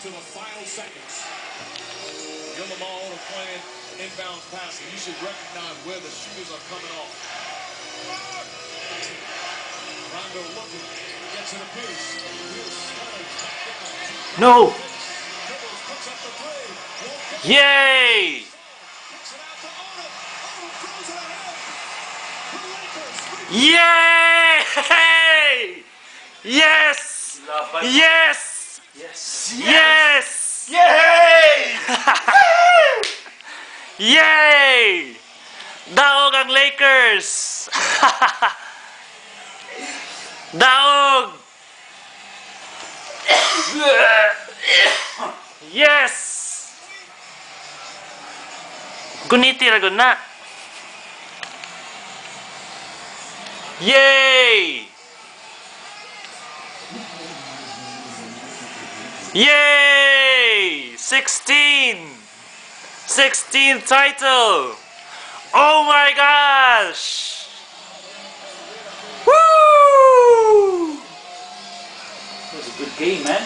To the final seconds. Give Lamar Odom playing inbounds passing. You should recognize where the shooters are coming off. Rondo looking, gets it to Pierce. Pierce slides back down. No! Dribbles, puts up the three. Won't go. Yay! Kicks it out to Odom. Odom throws it ahead. The Lakers. Yay! Yes! Yes! Yes! Yes! Yay! Yay! Daog ang Lakers! Daog! Yes! Guniti ra gud na. Yay! Yay! 16! 16th title! Oh my gosh! Woo! It was a good game, man.